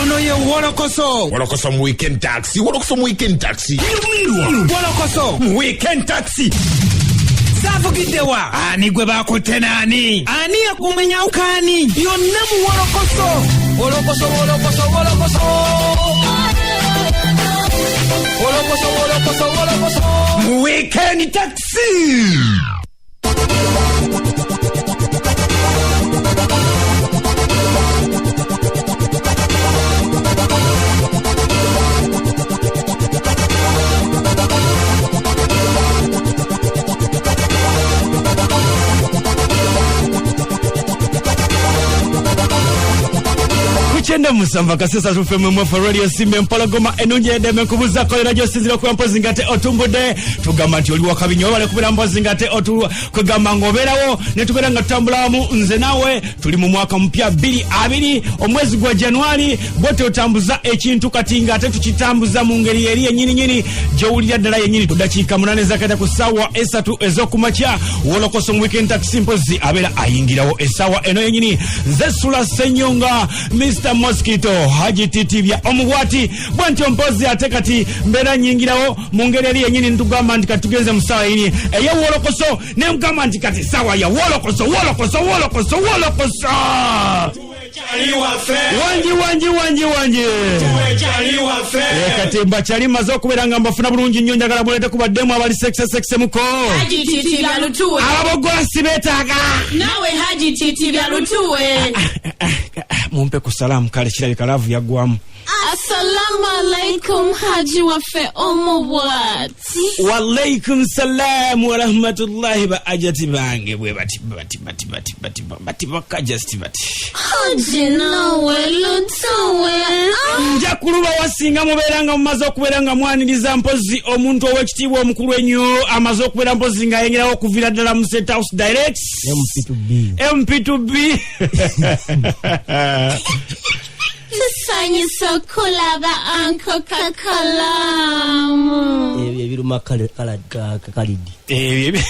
Ono ye Wolokoso. Wolokoso mu Weekend Taxi, Wolokoso mu Weekend Taxi. Wolokoso mu Weekend Taxi. Zaavugidde wa? Ani gwe bakutte naani? Ani yakumenyawo kaani? Yonna mu Wolokoso. Wolokoso, wolokoso, wolokoso. Wolokoso, wolokoso, wolokoso. Mu Weekend Taxi. Kukyenda musanvu akasesa tufeme mwefe Radio Simba Empologoma enungi edeme nkubuza kolera gyosinzira okuba mpozi nga te otumbudde. Tugamba nti oli wakabinyo obale kubeera mpozi nga te otu kwegamba ng'obeerawo ne tubeera nga tutambula wamu nze naawe. Tuli mu mwaka mupya 2020 omwezi gwa Januari, bwotyo otambuza ekintu kati nga ate tukitambuza mu ngeri eri yennyini nyini gy'owulira ddala yennyini. Dakiika 8 zakata ku ssaawa 3 ez'okumakya, Wolokoso mu Weekend Taxi mpozi abeera ayingirawo essaawa eno yennyini. Nze Sula Ssenyonga, Mr Mosquito, Haji Titibya omubwati bwentyo mpozi ate kati mbeera nyingirawo mu ngeri eri yennyini. Ntugamba nti kati tugenze mu ssaawa yennyini ey'Wolokoso, ne mugamba nti kati ssaawa ya Wolokoso, Wolokoso, Wolokoso, Wolokoso. Wangi, wangi, wangi, wangi. Kati mbakyali mmaze okubeera nga mbafuna bulungi nnyo. Njagala mulete ku baddemu abali sekise sekise muko. Haji Titi bya Lutuwe. Ababogola si beetaaga. Naawe Haji Titi bya Lutuwe. Mumpe ku salaamu, kale kirabika laavu yaggwamu. Assalamu alaikum Haji waffe omubwati. Walaikum salaamu warahmatullahi ba ajati bange bwe bati bati bati bati bati bati baka just bati. Haji nawe Lutuwe. Nja kuluba wasinga mubeera nga mumaze okubeera nga mwaniriza mpozi omuntu ow'ekitiibwa omukulu ennyo amaze okubeera mpozi ng'ayingirawo okuviira ddala mu State House Direct MP2B. MP2B. Tusanyusa okulaba Uncle Kakalamu. Ebyo ebiruma kalidi. Ebyo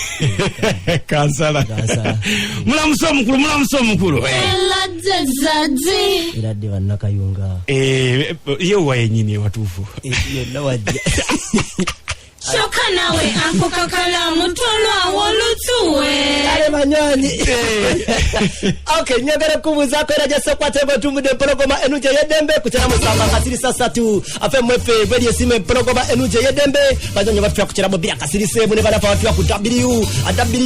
kansala. Kansala. Mulamusa omukulu, mulamusa omukulu. Eladde zadi. Eradde bannakayunga. Ye wa yennyini watuufu. Yonna wajja. Kyokka naawe Uncle Kakalamu tolwawo Lutuwe. Kale banywanyi. Okay, njagala kubuuzaako era gyasokwate bwetumbudde Empologoma enungi ey'eddembe ku kyana musanvu akasirisa ssatu afe mwefe Radio Simba Empologoma enungi ey'eddembe. Banywanyi batufira ku kyana bbiri akasirisa emu ne banafa batufira ku w w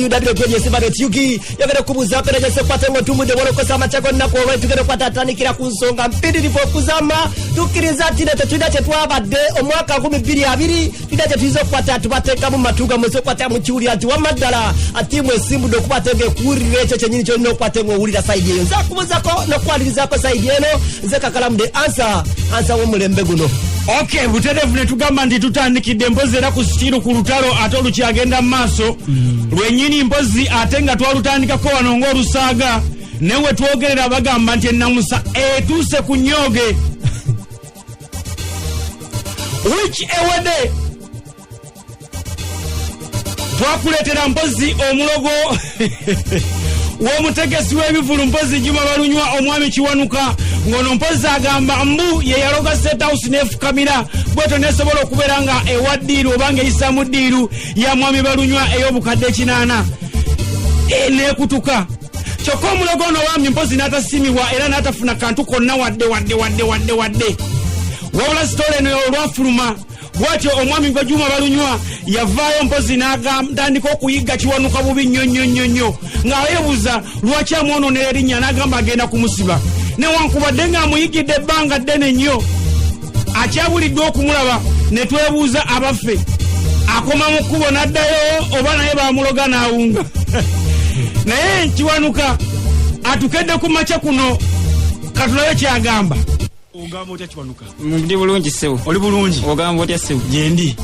w radio simba dot ug. Njagala kubuuzaako era gyasokwate ng'otumbudde Wolokoso amakya g'olunaku olwa tugenda okukwata atandikira ku nsonga mpitirivu okuzama. Tukkiriza nti ne tetulina kye twabadde omwaka 2020, tulina kye tuyinza okukwata tubateekamu matu gammwe okukwata mukiwulira nti wamma ddala atiimu esimbudde okukwata ng'ekuwulira ekyo kyennyini kyolina okukwata ng'owulira sayidi eyo. Nze akubuuzako n'okwanirizaako sayidi eno, nze Kakalamu the answer, answer w'omulembe guno. Okay, butereevu ne tugamba nti tutandikidde mpozi era ku sitiiru ku lutalo ate olukyagenda mu maaso lwennyini mpozi ate nga twalutandikako wano ng'olusaaga, naye we twogerera bagamba nti ennamusa etuuse ku nnyooge. Wiiki ewedde twakuleetera mpozi omulogo w'omutegesi w'ebivulu mpozi Juma Balunywa omwami Kiwanuka, ng'ono mpozi agamba mbu ye yaloga State House n'efukamira bwetyo nesobola okubeera nga ewa ddiiru oba ng'eyisaamu ddiiru ya mwami Balunywa ey'obukadde 800 n'ekutuka. Kyokka omulogo ono bambi mpozi n'atasiimibwa era n'atafuna kantu konna wadde wadde wadde wadde wadde. Wabula sitoola eno olwafuluma bw'atyo omwami gwe Juma Balunywa yavaayo mpozi n'atandika okuyigga Kiwanuka bubi nnyo nnyo nnyo nnyo, ng'ayeebuuza lwaki amwonoonera erinnya, n'agamba agenda kumusiba newankubadde ng'amuyigidde ebbanga ddene nnyo akyabuliddwa okumulaba. Ne twebuuza abaffe akoma mu kkubo n'addayo oba naye bamuloga n'awunga. Naye Kiwanuka atukedde ku makya kuno, katulabe kyagamba. Ogamba otya Kiwanuka? Ndi bulungi ssebo. Oli bulungi? Ogamba otya ssebo? Gyendi.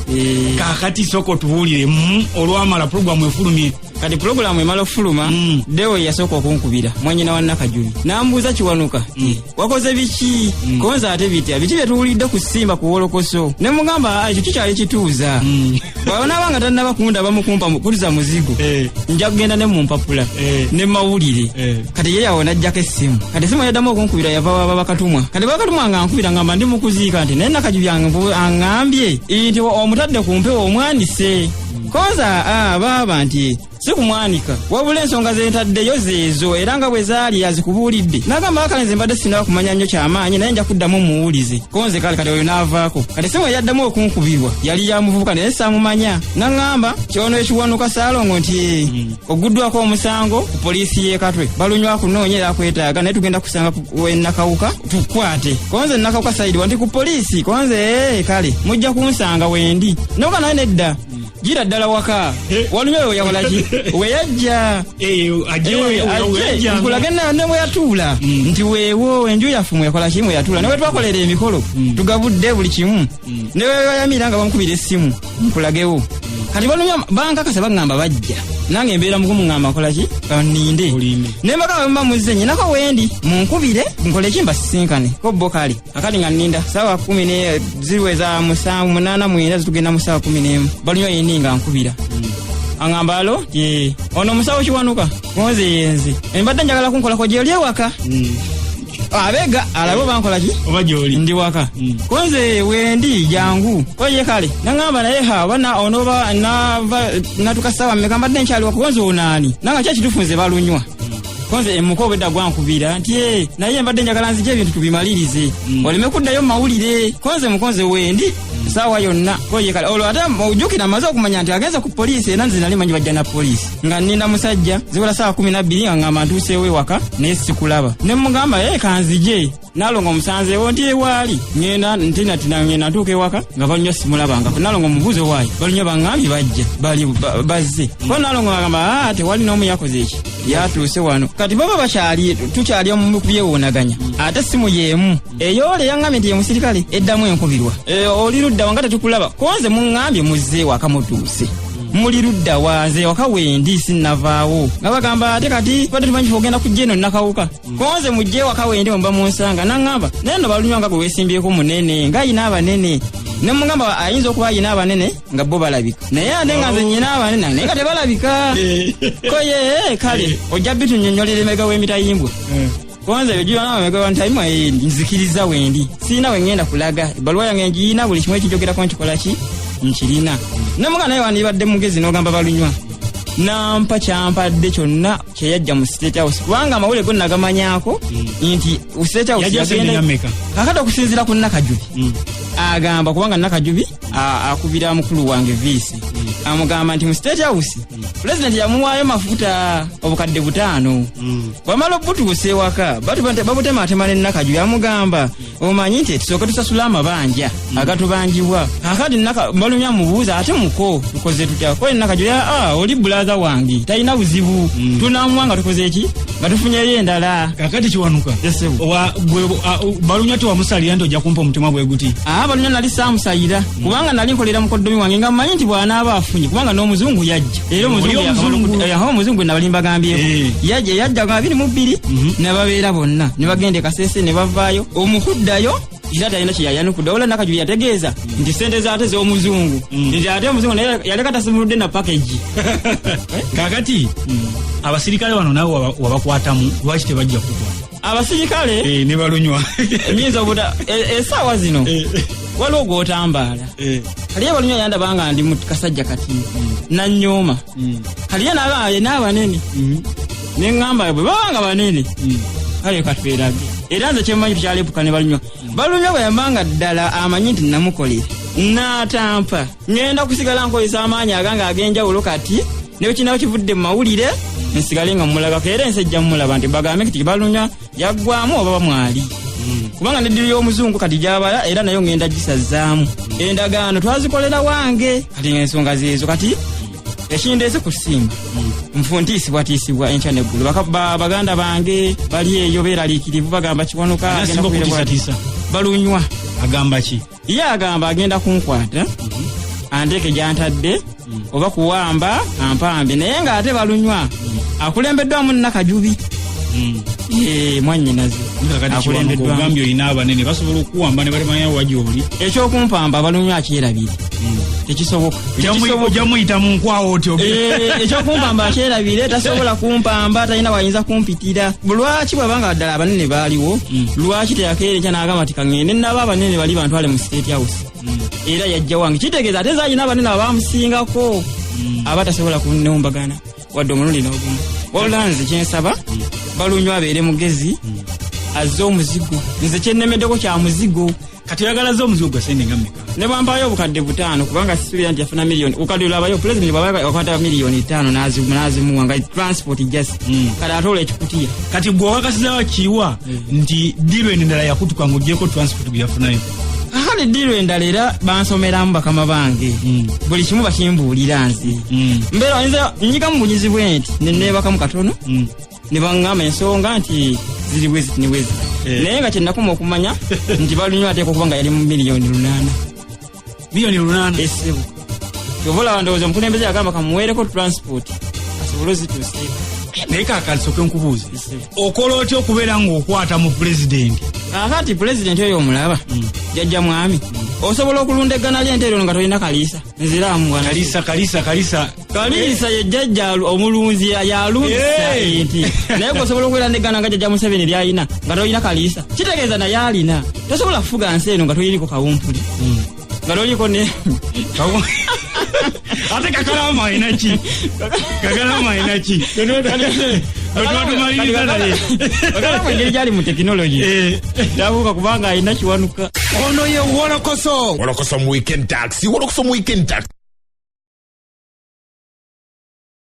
Kaakati sooka otubuulire, olwamala pulogulaamu efulumye. Kati pulogulaamu emala okufuluma, Deo yasooka okunkubira mwannyina wa Nakajubi n'ambuuza, Kiwanuka wakoze biki? Konza ate bitya biki bye tuwulidde ku Simba ku Wolokoso? Ne mugamba ekyo kikyali kituuza, bw'anaaba nga tannaba kundaba mukumpa kuliza muzigo, nja kugenda ne mu mpapula ne mawulire. Kati ye yawo n'ajjako essimu. Kati essimu yaddamu okunkubira yava waba Bakatumwa. Kati Bakatumwa wange ankubira ngamba ndi mukuziika nti naye Nakajubi aŋŋambye nti omutadde ku mpewo omwanise. Konza baaba nti si kumwanika, wabula ensonga zentaddeyo zeezo era nga bwe zaali azikubuulidde. N'agamba akale nze mbadde sinaba kumanya nnyo kyamaanyi, naye nja kuddamu muwulize. Konze kale kati oyo n'avaako. Kati simu eyaddamu okunkubirwa yali ya muvubuka naye saamumanya, n'aŋŋamba kyono ekiwanuka Saalongo nti oguddwako omusango ku poliisi y'e Katwe, balunywa akunoonya era akwetaaga, naye tugenda kusanga Nakawuka tukwate. Konze Nakawuka sayidi wanti ku poliisi. Konze kale mujja kunsanga wendi. Noga naye nedda gira ddala waka walumye we yakola ki we yajja nkulage ne bwe yatuula nti weewo enju yaffe mwe yakola ki mwe yatuula ne bwe twakolera emikolo tugabudde buli kimu ne bwe bayamira nga bamukubira essimu nkulagewo. Kati balumya bankakasa baŋŋamba bajja nange embeera mugumu ŋŋamba nkola ki kaninde ne mbagamba mba muzze nyinako wendi munkubire nkole ki mbasisinkane ko bo. Kale akati nga nninda saawa 10 ziweza 7 8 9 zitugenda mu saawa 11 balunywa yini nga nkubira aŋŋamba alo ti ono omusawo Kiwanuka konze yenze embadde njagala kunkolako gyoli ewaka abega alabe oba nkola ki oba gyoli ndi waka konze wendi jangu oye. Kale naŋŋamba naye ha oba onoba nava natuka saawa mmeka mbadde nkyali waka. Konze onaani nanga ki ekituufu nze balunywa. Konze emuka obwedda gwankubira nti naye mbadde njagala nzije ebintu tubimalirize oleme kuddayo mawulire. Konze mukonze wendi saawa yonna koye. Kale olwo ate ojjukira maze okumanya nti agenze ku poliisi era nze nali manyi bajja na poliisi nga nninda musajja ziwera saawa 12 nga ŋŋamba ntuuseewo ewaka naye sikulaba ne mugamba kanzije nalongo omusanzeewo nti ewaali ŋŋenda ntinatina ŋŋenda ntuuka ewaka nga balunywa simulabangako. Nalongo mubuuze waayi balunywa baŋŋambye bajja bali bazze ko. Nalongo agamba tewali n'omu yakoze eki yatuuse wano. Kati baba bakyali tukyali mu kubyewuunaganya ate simu y'emu eyoole yaŋŋambye nti ye musirikale eddamu enkubirwa oli ludda wa nga tetukulaba. Konze muŋŋambye muzze waka mutuuse muli ludda wa nze waka wendi sinnavaawo nga bagamba ate kati badde tumanyi fe ogenda kujja eno Nakawuka. Konze mujje waka wendi muba munsanga. Naŋŋamba naye nno balunywa nga gwe weesimbyeko munene nga ayina abanene ne mugamba ayinza okuba ayina abanene nga bo balabika naye ate nga nze nyina abanene naye nga tebalabika ko ye kale ojja bitunnyonnyolera emabega w'emitayimbwa. Konze ebyo gyona amabega w'emitayimbwa nzikiriza wendi siina we ŋŋenda kulaga ebbaluwa yange ngiyina buli kimu ekinjogerako nkikola ki nkirina. Nemuga naye wandibadde mugezi n'ogamba balunywa nampa kyampadde kyonna kyeyajja mu State House kubanga amawulire go nagamanyaako nti State House Yajja sente nga mmeka? Kakati okusinziira ku Nakajubi agamba kubanga Nakajubi akubira mukulu wange viisi amugamba nti mu State House pulezidenti yamuwaayo mafuta obukadde 5 bwamala obutuusa ewaka babutematema ne Nakajubi amugamba omanyi nti tusooke tusasule amabanja agatubanjibwa. Kakati balumya mubuuza ate muko tukoze tutya ko Nakajubi oli brother wange talina buzibu tunamuwa nga tukoze eki nga tufunyeyo endala. Kakati Kiwanuka Yes, sir. Gwe balunywa tewamusalira nti ojja kumpa omutima bwe guti? Balunywa nali saamusayira kubanga nali nkolera mukoddomi wange nga mmanyi nti bw'anaaba afunye kubanga n'omuzungu yajja era Oli omuzungu? Omuzungu nabali mbagambyeko yajja yajja nga 22 ne babeera bonna ne bagenda e Kasese ne bavaayo omukuddayo era talina kyeyayanukudde wabula Nakajubi yategeeza nti sente zaate z'omuzungu nti ate omuzungu naye yaleka tasimuludde na package. Kakati abasirikale wano naawe wabakwatamu lwaki tebajja kukwata? Abasirikale Ne balunywa nyinza obuta essaawa zino waliwo gwotambaala kaliye balunywa yandaba nga ndi mu kasajja kati nanyooma kaliye naba yena abanene neŋŋamba bwe baba nga banene kale katwerage era nze kyemmanyi tukyalepuka ne balunywa. Balunywa bwe yambanga ddala amanyi nti namukolera n'atampa ŋŋenda kusigala nkozesa amaanyi agange ag'enjawulo kati ne bwe kinaaba kivudde mu mawulire nsigale nga mmulabako era ensi ejja mmulaba nti bagambe nti balunywa yaggwamu oba bamwali kubanga neddiri y'omuzungu kati gyabala era nayo ŋŋenda gisazaamu endagaano twazikolera wange kati ensonga zeezo. Kati ekindeese ku Simba nfu ntiisibwatiisibwa enkya neggulu. Baganda bange bali eyo beeraliikirivu bagamba Kiwanuka Ani agenda asinga kubeera bw'ati. okutiisatiisa? Balunywa. Agamba ki? Ye agamba agenda kunkwata anteeke gyantadde oba kuwamba ampambe naye ng'ate balunywa akulembeddwamu Nakajubi. Mwannyinaze Kakati Kiwanuka akulembeddwamu ogambye olina abanene basobola okuwamba ne balimanya wa gyoli. Ekyokumpamba balunywa akyerabire. Tekisoboka. Ojja muyita mu nkwawo otyo? Eh, ekyokumpamba akyerabire, tasobola kumpamba, talina wayinza kumpitira. Lwaki bwabanga ddala abanene baaliwo, lwaki teyakeera enkya n'agamba ti kaŋŋende nabo abanene bali bantwale mu State House? Era yajja wange, kitegeeza ate zaalina abanene abamusingako aba tasobola kunumbagana wadde omulundi n'ogumu. Wabula nze kyensaba, Balunywa abeere mugezi, azze omuzigo. Nze kyennemeddeko kya muzigo. Kati oyagala ze omuzigo gwa sente nga mmeka? Ne bampayo obukadde 5, kubanga sisuubira nti yafuna miliyoni. Obukadde olabayo pulezidenti bwaba wakwata miliyoni 5 n'azimuwa nga transport just, kale ate olwo ekikutiya. Kati gwe owakasizawo kiwa nti deal eno endala yakutuka ng'ogyeko transport gwe yafunayo? Kakati deal endala era bansomeramu bakama bange, buli kimu bakimbuulira. Nze mbeera nze nyigamu bunyizi bwe nti neneebakamu katono, ne baŋŋamba ensonga nti ziri bwe ziti ne bwe ziti. Naye nga kyenakoma okumanya nti Balunywa ateeka okuba nga yali mu miliyoni 8. Miliyoni 8? Esebo, kyova olaba ndowooza omukulembeze yagamba kamuweereko transport asobole ozituuseeko. Naye kakalisooke nkubuuze, okola otya okubeera ng'okwata mu pulezidenti? Kaakati pulezidenti oyo omulaba, jjajja mwami, osobola okulunda eggana ly'ente eryo nga tolina kaliisa? Nziraamu bwana. Kalisa, kalisa, kalisa. Kaliisa ye jjajja omulunzi yalundisa ente. Naye gwe osobola okubeera neggana nga jjajja Museveni lyalina nga tolina kaliisa? Kitegeeza naye alina. Tosobola kufuga nsi eno nga toyiriko kawumpuli, nga toliko ne Ate Kakalaamu alina ki? Kakalaamu alina ki? Tumaliriza naye. Kakalamu engeri gyali mu tekinologi tabuuka, kubanga alina Kiwanuka. Ono ye Wolokoso. Wolokoso mu Weekend Taxi, Wolokoso mu Weekend Taxi.